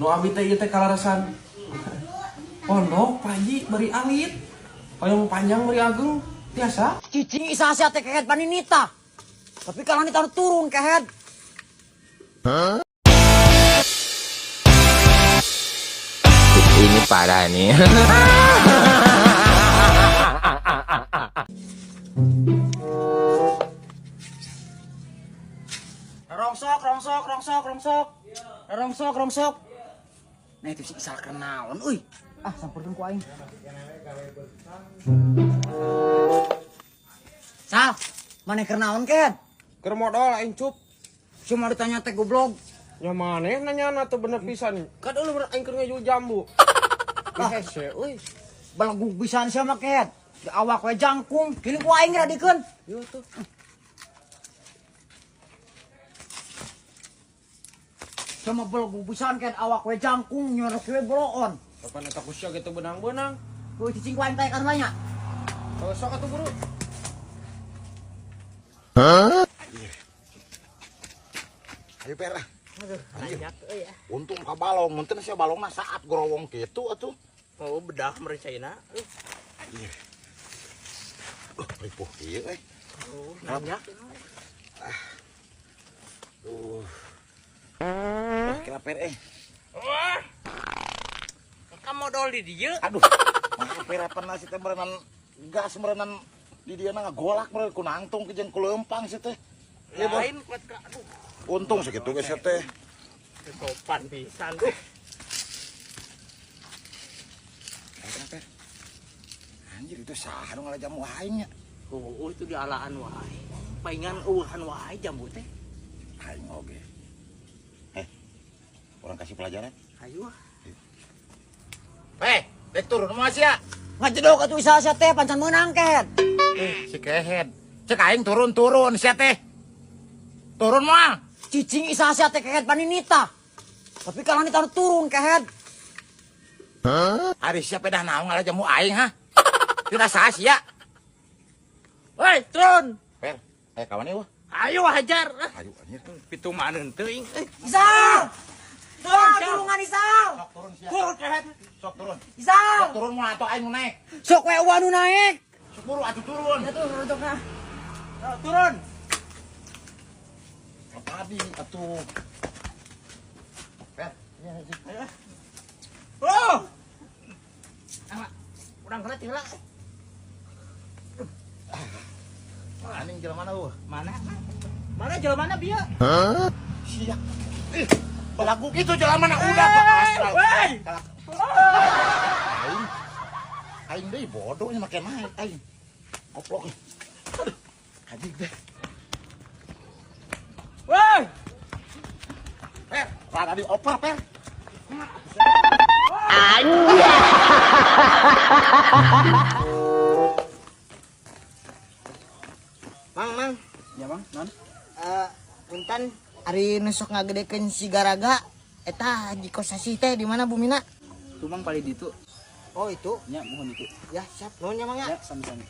Nu abi teh ieu teh kalarasan. Pondok Pak Haji bari alit. Hoyong panjang bari ageng tiasa. Cicing isa sia teh kehed paninita. Tapi kalau nita turun kehed. Huh? Ini parah nih. Rongsok, rongsok, rongsok, rongsok. Rongsok, rongsok. Nah itu si Isal kenaon euy. Ah, sampeurkeun ku aing. Sal, maneh keur naon ken? Keur modal aing cup. Cuma ditanya teh goblok. Ya maneh nanyana teu bener pisan. Kad eueuh aing keur ngejul jambu. Ah, hese euy. Belegug pisan sia mah ken. Di awak we jangkung, kini ku aing radikeun. Ieu tuh. Sama belegug pisan ken awak we jangkung nyorok we boloon. Kapan eta ku sia gitu benang-benang. Ku cicing ku aing teh kan banyak. Oh, sok atuh buru. Hah? Ayo per. Aduh, untung ka balong, mun teu sia balongna saat gorowong kitu atuh. Oh, bedah merencana. Iya. Ripuh ieu euy. Oh, nanya. Duh. Kira per eh. Wah. Kamu modal di dieu. Aduh. Mah perapan nasi teh meureunan gas meureunan di dieu na ngagolak meureun ku nangtung ke jeung ku leumpang si teh. Ieu lain kuat ka aduh. Untung sakitu ge sia teh. Sopan pisan tuh. Per. Anjir itu saha nu ngala jamu aing nya. Oh, itu dialaan wae. Paingan eueuhan wae jambu teh. Aing oge. Orang kasih pelajaran. Ayo. Dek turun mah sia. Ngajedog atuh isa sia teh pancan meunang kehed. Si kehed. Cek aing turun-turun sia teh. Turun moal. Cicing isa sia teh kehed paninita. Tapi kalau nita turun kehed. Huh? Ari sia pedah naon ngala jamu aing ha? Tidak sah sia. Woi, turun. Per, kawan ieu. Ayo hajar. Ayo anjir. Pitu maneun teuing. Isal. Turun, tulungan Isal. Sok turun sia. Turun kehed. Sok turun. Isal. Sok turun moal atuh aing nu naik. Sok we eueuh nu naik. Sok buru atuh turun. Ya tuh rojokna. Turun. Tadi atuh. Per, iya. Oh. Ah, urang heula heula. Anjing jelema mana eueuh? Mana? Mana jelema mana bieu? Hah? Sia. Ih, belagu kitu jelema mana udah Pak asal. Woi. Aing. Aing deui bodohnya make naik aing. Koplok. Aduh. Anjing deh. Woi. Per, rada dioper, Per. Anjay. Mang, mang. Ya, Mang, non. Punten ari nu sok ngagedekeun si Garaga eta Haji Kosasih teh di mana bumina? Tuh Mang paling ditu. Oh, itu. Ya, mohon itu. Ya, siap. Nuhun ya, Mang ya. Ya, sami-sami.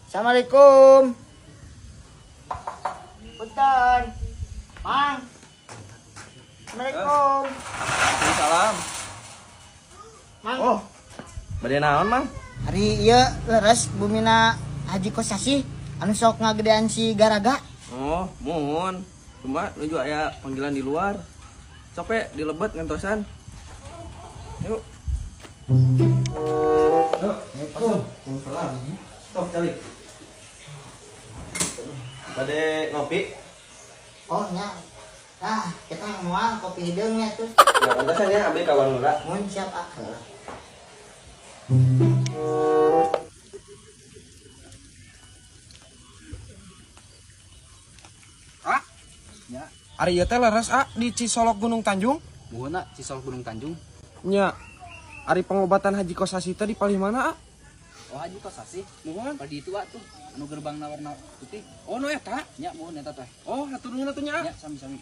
Assalamualaikum. Punten. Mang. Assalamualaikum. Waalaikumsalam. Mang. Oh. Bade naon, Mang? Ari ieu leres bumina Haji Kosasih anu sok ngagedean si Garaga. Oh, mohon. Cuma nuju aya panggilan di luar. Sok we dilebet ngantosan. Yuk. Yuk, Waalaikumsalam. Sok calik. Bade ngopi? Oh, nya. Ah, kita moal kopi hideung nya tuh. Ya, pantesan ya abdi kawan heula. Mun siap ah. Ah. Ya. Ari ieu teh leres ah di Cisolok Gunung Tanjung. Muhun ah, Cisolok Gunung Tanjung. Nya. Ari pengobatan Haji Kosasih teh di palih mana ah? Oh, Haji Kosasih. Muhun. Padi itu ah tuh anu gerbangna warna putih. Oh, nu eta? Nya, muhun eta teh. Oh, hatur nuhun atuh nya. Ya, sami-sami.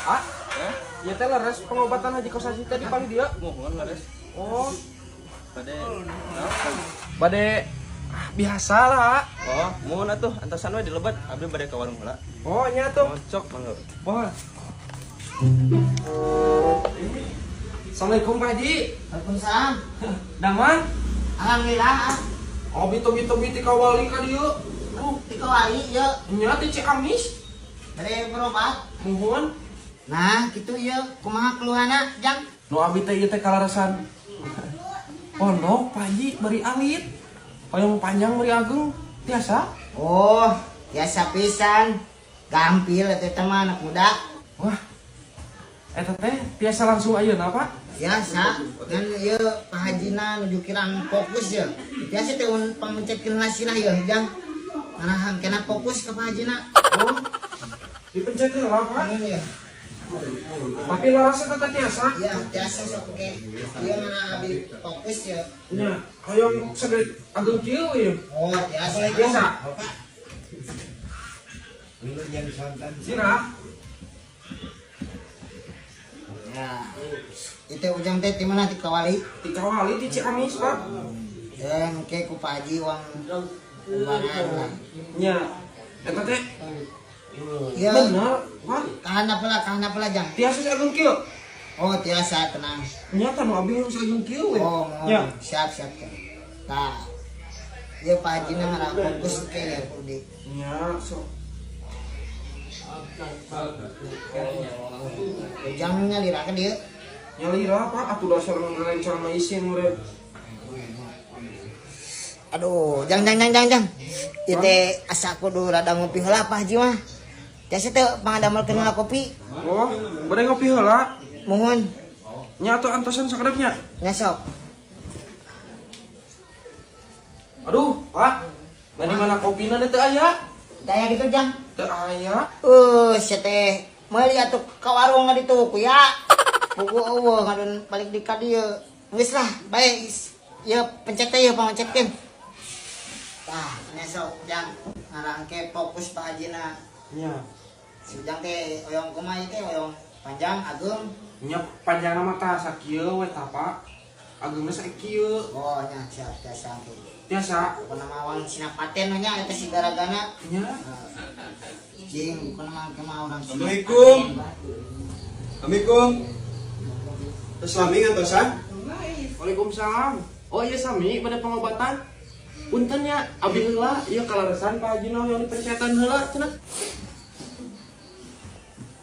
Ah, ieu teh leres pengobatan Haji Kosasih teh di palih dieu. Muhun leres. Oh, Bade bade Biasa lah. Oh, muhun atuh antosan we di lebet, abdi bade ka warung heula. Oh, nya tuh. Oh, sok mangga. Wah. Assalamualaikum Pak Haji. Waalaikumsalam. Damang. Alhamdulillah. Ah. Oh, bito-bito ti kawali ka dieu. Ti kawali ieu. Nya ti Ciamis. Bade berobat. Muhun. Nah, kitu ieu kumaha keluhanna, Jang? Nu abi teh ieu teh kalarasan. Pondok Pak Haji bari alit. Hoyong panjang bari ageng. Tiasa? Oh, biasa pisan. Gampil eta mah anak muda. Wah. Eta teh tiasa langsung ayeuna, Pak? Biasa, kan ieu Pak Hajina nuju kirang fokus ya. Biasa teh mun pangmencetkeun hasilna ya, Jang. Karena kena fokus ke Pak Hajina. Oh. Dipencet heula, Pak. Amin ya. Tapi larasna teh tiasa. Iya, biasa sok oke. Ieu mana abi fokus ya. Nya, hoyong sagede ageng kieu we. Oh, biasa. Biasa. Sirah. Ya. Itu ujang teh di mana di kawali? Di kawali di Ciamis, Pak. Dan ke ku Pak Haji uang umbangan lah. Nya. Eta teh Iya. bener, Pak. Kahan apa lah, Jang? Tiasa sageng kieu. Oh, tiasa tenang. Nya tah nu abi hoyong sageng kieu we. Oh, Nya. siap siap. Siap. Tah. Ieu Pak Haji na ngarah fokus ke ya kudu. Nya, sok. Ujang nyalira ka dieu. Nyalira, Pak, atuh dasar rencana isin meureun. Aduh, jang jang jang jang jang. Ieu teh asa kudu rada ngopi heula Pak Haji mah. Tiasa teh pangadamelkeun heula kopi. Oh, bade ngopi heula. Muhun. Nya atuh antosan sakedap nya. Nya sok. Aduh, Pak. Nah, di mana kopina teh aya? Teu aya kitu, Jang. Teu aya. Sia teh meuli atuh ka warung ditu kuya. Pugu eueuh ngadon balik di ka dieu. Geus lah, bae ieu pencet teh ieu pangmencetkeun. Tah, nya sok Jang ngarangke fokus Pak Hajina. Nya. Si Ujang teh hoyong kumaha ieu teh hoyong panjang ageng. Nya panjangna mah tah sakieu we tah, Pak. Agengna sakieu. Oh, nya siap tiasa engke. Tiasa. Pokona mah wang sinapaten we nya eta si garagana. Nya. Jing, pokona mah engke mah urang. Assalamualaikum. Assalamualaikum. Terus lami ngantosan? Waalaikumsalam. Oh iya sami pada pengobatan. Punten nya abi heula ieu kalaresan Pak Haji yang dipencetan heula cenah.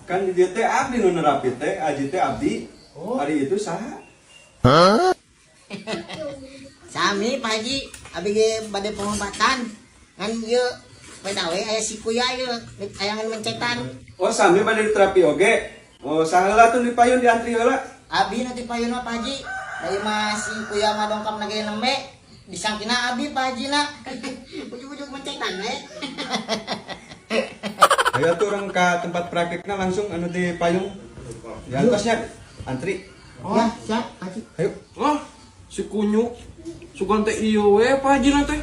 Kan di dieu teh abdi nu nerapi teh, aji teh abdi. Oh. Hari itu saha? Sami Pak Haji, abi ge bade pengobatan. Ngan ieu peda we aya si kuya ieu ayangan mencetan. Oh, sami bade diterapi oge. Oh, saha heula tuh di payun diantri heula. Abi nu ti payun mah Pak Haji. Da ieu mah si kuya mah dongkap na ge nembe. Disangkina abi Pak Haji na. Ujug-ujug mencetan we. Ayo tuh orang ke tempat prakteknya langsung anu di payung. Di antosnya antri. Oh. Ya, siap Pak Haji. Ayo. Wah, si kunyuk. Sugan teh ieu we Pak Haji na teh.